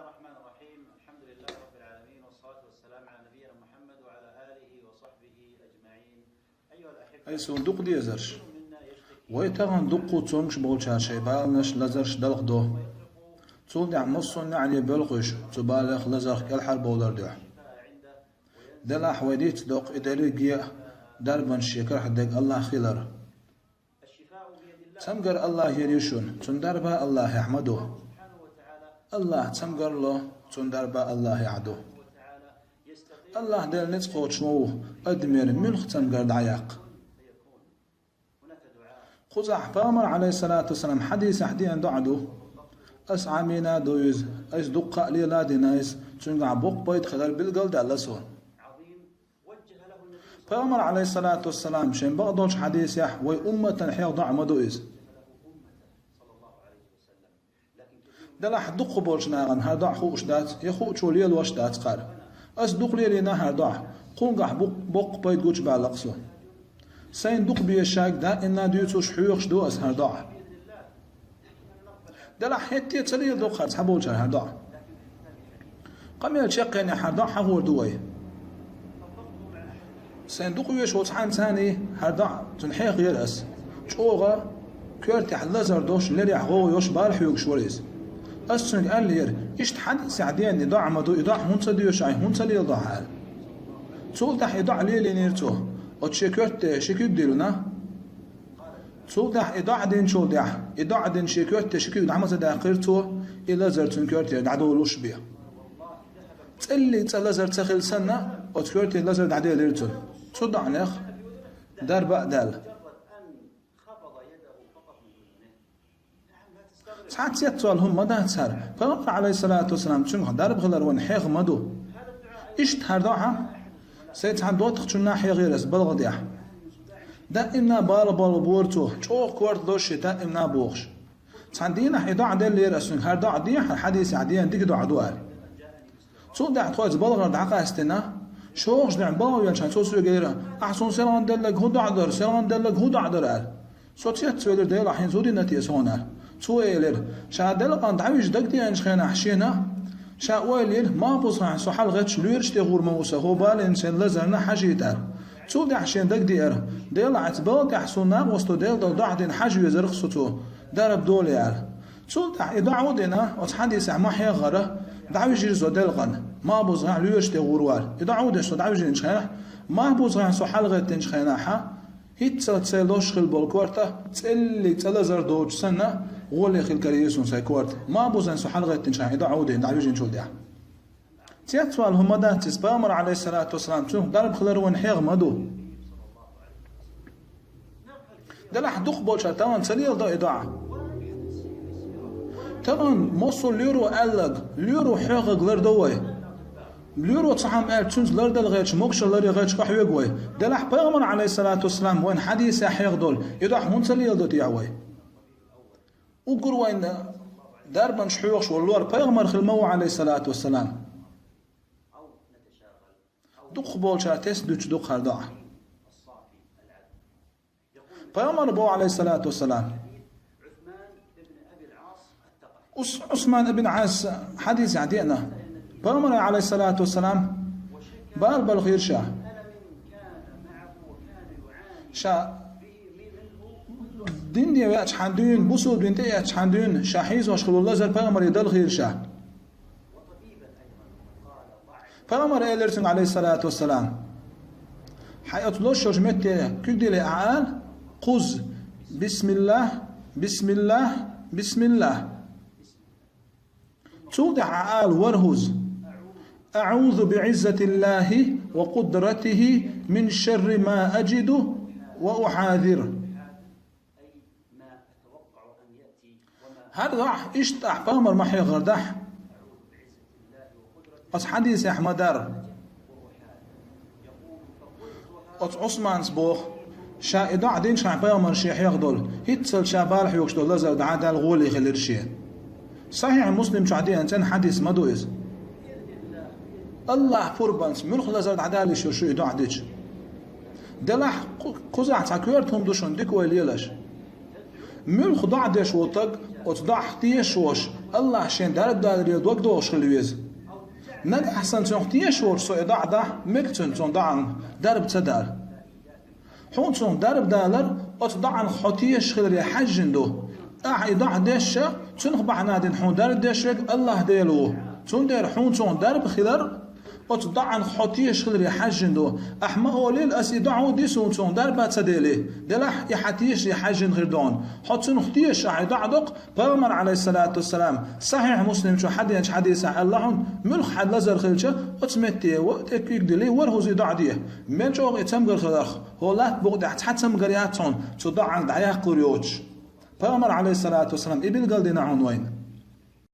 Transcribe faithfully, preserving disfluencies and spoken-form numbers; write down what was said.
الرحمن الرحيم. الحمد لله رب العالمين، والصلاة والسلام على نبينا محمد وعلى آله وصحبه أجمعين. أيها الأحبة، Ай суна дукха дезарш. Вай тахана дуккха цомгаш болчара шоай баланаш, лазарш далхадо. Цул тӀехьагӀа массо а неӀале боьлху уьш, цу балех, лазарх кӀелхьарбовлар дуьхьа. Делахь вай дицдоккху и дерриге а дарбанаш шен карахь дерг АллахӀ хилар. Цамгар АллахӀера ю шуна, цунна дарба АллахӀехь ма ду. АллахӀ цамгар ло, цунна дарба АллахӀехь ду. АллахӀ Делан ницкъ кхочуш ма ву адамера муьлхха цамгар дӀаяккха. Кхузахь Пайхамара, Ӏалайхиссалату вассалам, хьадисехь деана доӀа ду. Ас Ӏамийна а ду иза, ас дуккха а лела а дина иза, цуьнгахь боккха пайда хилар билгалдаьлла суна. Пайхамара, Ӏалайхиссалату вассалам, шен бакъдолчу хьадисехь вай умматана хьеха доӀа ма ду иза. Делахь дукхахболчу нахана хӀара доӀа хууш дац, я хуучо лелош дац кхара. Ас дукха лелийна хӀара доӀа, кхунгахь бу-, боккха пайда гучубаьлла-кх со. Сайна дукха безачаьрга даимна дуьйцуш, хьоьхуш ду ас хӀара доӀа. Делахь хӀетте а ца леладо-кх хӀара цхьаболчара хӀара доӀа. Къамел чекхъенехь хӀара доӀа хьахор ду вай. Сайн дукха везаш волчу цхьанна царний хӀара доӀа цунна хьеха гӀера ас. ЧӀогӀа коьртехь лазар долуш, лерехь гӀовгӀа йолуш бала хьоьгуш вара иза. Ас цуьнга аьлла яра, иштта хьадисехь деана и доӀа ма ду, и доӀа хӀунда ца доьшу ахь, хӀунда ца леладо ахь аьлла. Цул тӀаьхьа и доӀа лелийнера цо, оцу шен коьрта тӀе ши куьг диллина. Цул тӀаьхьа и доӀа динчул тӀаьхьа, и доӀа дина шен коьрта тӀе ши куьг дӀа ма ца даьккхира цо, и лазар цуьнан коьртера дӀадолуш бен. ЦӀиллиг цкъа лазар ца хилла санна, оцу коьртера лазар дӀаделира цунна. Цу доӀанех дарба а даьлла. Цхьа цецвала хӀума ма дац хӀара. Пайхамара, Ӏалайхиссалату вассалам, цуьнгахь дарба хилар вайна хьеха ма ду. Иштта хӀара доӀа, сайн цхьана доттагӀчунна хьеха гӀера ас балха тӀехь. Даимна бала болу бора цо, чӀогӀа корта ло шен даимна бохуш. Цхьана дийнахь и доӀа деллера ас цуьнга, хӀара доӀа де, хӀара хьадисехь деана дика доӀа ду аьлла. Цул тӀаьхьа тхо иза балхара дӀакъаьстина, шолгӀачу дийнахь балха веанчохь цо соьга элира: «Ахь суна селхана делларг хӀун доӀа дара, селхана делларг хӀун доӀа дара?» – аьлла. Со цецвелира, Делахь, хӀинца хӀун дина те суна аьлла. Цо элира: «Ша делкъана дӀавижа дагадеанчу хенахь шена, ша ойла йира, малхбузахь со хьалагӀетташ лоьраш тӀе гӀур ма ву сан, хӀокху балина сайн лазарна хьажийта», – аьлла. Цул тӀаьхьа шена дагадеара: «Делахь, оцу балха тӀехь суна накъосто Делан дуьхьа дӀа а дина хьажа везара-кх со цо, дарба долий», – аьлла. Цул тӀаьхьа и доӀа а дина, оцу хьадисехь ма хьеххара, дӀавижира со делкъана, малхбузахь лоьраш тӀе гӀур вара. И доӀа а дина со дӀавижинчу хенахь, малхбузахь со хьалагӀеттинчу хенахь, хӀинццалц сайн лозуш хилла болу корта, цӀиллиг цкъа лазар доцуш санна, гӀоле хилла карийра суна сайн корта. Малхбузахь со хьалагӀеттинчу хенахь, и доӀа а дина, дӀавижинчул тӀаьхьа. Цецвала хӀума дац иза, Пайхамара, Ӏалайхиссалату вассалам, цуьнах дарба хилар вайна хьеха ма ду. Делахь дукхахболчара тахана ца леладо и доӀа. Тахана массо а лоьро аьлларг, лоьро хьоьхург лардо вай. Лоьро цхьа хӀума аьлча, цуьнца лардала гӀерташ, могашалла ларъян гӀерташ къахьоьгу вай. Делахь Пайхамара, Ӏалайхиссалату вассалам, вайна хьадисехь хьеха долу и доӀа хӀунда ца леладо те вай? Уггар вайна дарбанаш хьоьхуш волу лор Пайхамар хилла ма ву, Ӏалайхиссалату вассалам. Дукхахболчара тесна дуьтуш ду-кх хӀара доӀа. Пайхамара боху, Ӏалайхиссалату вассалам. Ус-, Ӏусман ибн Ӏас хьадисехь деана. Пайхамара, Ӏалайхиссалату вассалам, бала балхийра ша. Ша дин де веача хьан дуьйна, бусулба дин тӀе эцча хьан дуьйна, ша хьийзош хилла лазар Пайхамаре далхийра ша. Пайхамара элира цуьнга, Ӏалайхиссалату вассалам: «Хьайн оцу лозуш йолчу метте куьг диле ахь ала, кхузза: „Бисмиллах, бисмиллах, бисмиллах“. Цул тӀаьхьа ахь ала вархӀазза: „АӀузу биӀиззатиллахи ва къудратихи мин шарри ма аджиду ва ухьазир“». ХӀара доӀа иштта ахь Пайхамара ма хьеххара дахь. Оцу хьадисехь ма дарра. Оцу Ӏусманас боху, ша и доӀа динчхьана Пайхамара шен хьеха долу, хӀинццалц ша бала хьоьгуш долу лазар дӀа а даьлла гӀоле хилира шен. Сахьихь Муслим чохь деана цӀена хьадис ма ду иза. АллахӀ пурбанца муьлхха лазар дӀадалийта йиш ю шу и доӀа дича. Делахь кху-, кхузахь цхьа коьрта хӀума ду шуна дика вай лелаш. Муьлхха доӀа деш волу стаг, Оцу доӀах тешаш волуш, АллахӀа шен дарба даларе дог дохуш хила веза. Нагахь санна цунах тешаш волуш со и доӀа дахь, мега цунна цунах доӀанна дарба ца дар. Хьуна цунах дарба далар оцу доӀанах хьо тешаш хиларе хьаьжжина ду. Ахьа и доӀа дешча, цунах бахьана дина хьуна дарба деш верг АллахӀ Дела ву. Цундела хьуна цунах дарба хилар оцу доӀанах хьо тешаш хиларе хьаьжжина ду. Ахьа ма олийла, ас и доӀа ду суна цунах дарба ца делий. Делахь и хьан тешаре хьаьжжина хир ду хьуна. Хьо цунах тешаш ахьа и доӀа доккху, Пайхамар, Ӏалайхиссалату вассалам, Сахьихь Муслим чу хьаденачу хьадисехь аьлла хьуна, муьлхха хьан лазар хилча, оцу метте ва тӀе куьг дилий, ворхӀазза и доӀа де. Мел чӀогӀа и цамгар хиларх, хӀо латта букъа тӀехь цхьа цамгар яц хьуна, цу доӀанга дӀаяккхалур йоцуш. Пайхамар, Ӏалайхиссалату вассалам, и билгал дина хьуна вайна.